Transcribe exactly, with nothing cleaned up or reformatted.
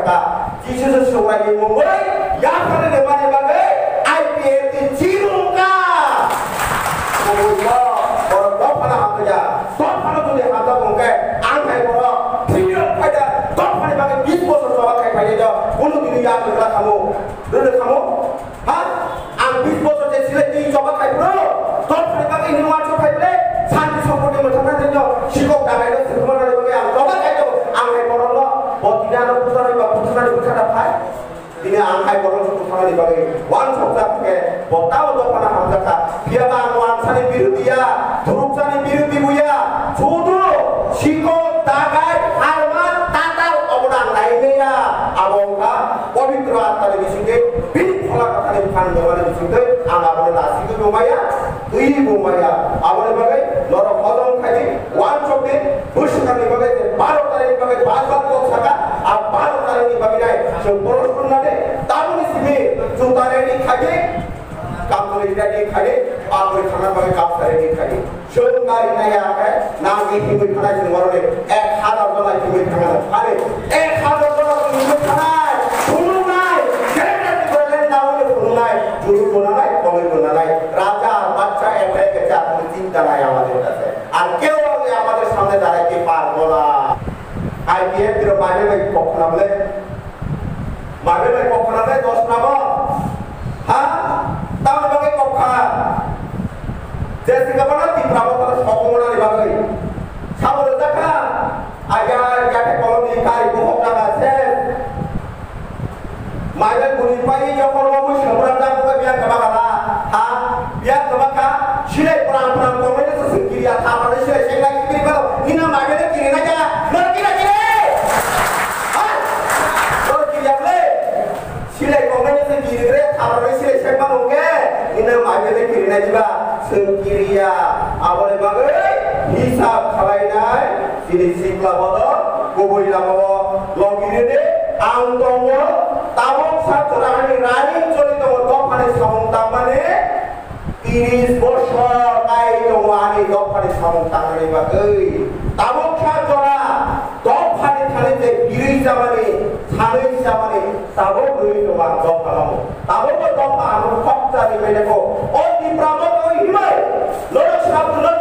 Jisu se Subraiyung mungwi yaphani rwmani bagwi I P F T ni chirungkha. Kubui kok, borok dophano hamjakya. Dophano jodi hamjak wngkhe, ang hai borok freedom fighter, dophani bagwi bis bosor choba khai phainai do, kunu bini yak rwkla khamu, rwrwk khamu. Ha? Ang bis bosor je silai twi choba khai phuru, dophani bagwi hwnwi uansuk khai phuru, santi sompoti mwthangna twi no sikok dagai no sirkuma nani bagwi ang choba khai tongo. Ang hai borokno bo tini ano butharni ba butharnani bwkha da phai. Tini ang hai borokno butharnani bagwi uansukjak khe bo tamo dophano hamjakha. Phiya ba ang uansani birodi ya, thurukjani birodi bo ya. Sudu sikok dagai halma tatal obono ang nai maya. Abo wngkha Pabitro Atmani bisingtwi, bini phola kathani phan bermani bisingtwi, ang abono nasigwi bo maya, twiwi bo maya. Aboni bagwi norok hojom khai di, uansuk di, bwswkangni bagwi je baro tarikni bagwi bar bar kok saka, a baro tarikni bagwi nai chwng borok sumna di, tabukni simi juta ready khai di, kamchwlwi ready khai di, pagwi thangna bagwi kapsa ready khai di. Chwng gari naiya khe, nang di himwi thanai chwng borok ni ek hazar jona himwi thangna. Ani ek hazar jona himwi thanai, phunuknai, greater Tipraland nawi phunuknai, juru bonanai, koloi bonanai. রাজা, বাদশা, এটাই গেছে, আপনি চিন্তা নাই আমাদের কাছে। আর কেউ আমি আমাদের সামনে দাঁড়াইতে পারবো না। আইপিএফ র বাইরে ভাই কখনো বলে Mabe bai kok khana tei dos nabo? Ha? Tamni bagwi kok kha? Jesi gabana Tipra botol sokomona ni bagwi. Sabo rwjak kha? Aga gate kolom ni kari bohok jaga se. Mabe guni pai jokol omo sembra jaga biya gaba gaba. Ha? Biya gaba kha? Silai pran pran kolom ni sengkiri ya thapa ni silai sengla kiri balo. Nina mabe ni kiri na jaga. Nor kiri kiri. Ha? Nor kiri ya ble. Silai koknai se kiri re, tharwi silai se mano ke, ina magi le kiri na jiba, sengkiri ya, aboni bagwi hisab khalai nai, sini sikla bodo, kubui lama o, logi re de, ang tongo, tabok sa chora ani rani choli tongo, dophani samung tangmani, Tiris bosor kai tongo ani dophani samung tangnani bagwi. Tabuk kha jora dophani thani tei birwi chamani, sanwi chamani tabuk rwi tongo ang dophano. Tabukbo dopha ano khokchani bainako. O Tipra bo tongwi himai norok sabjwkno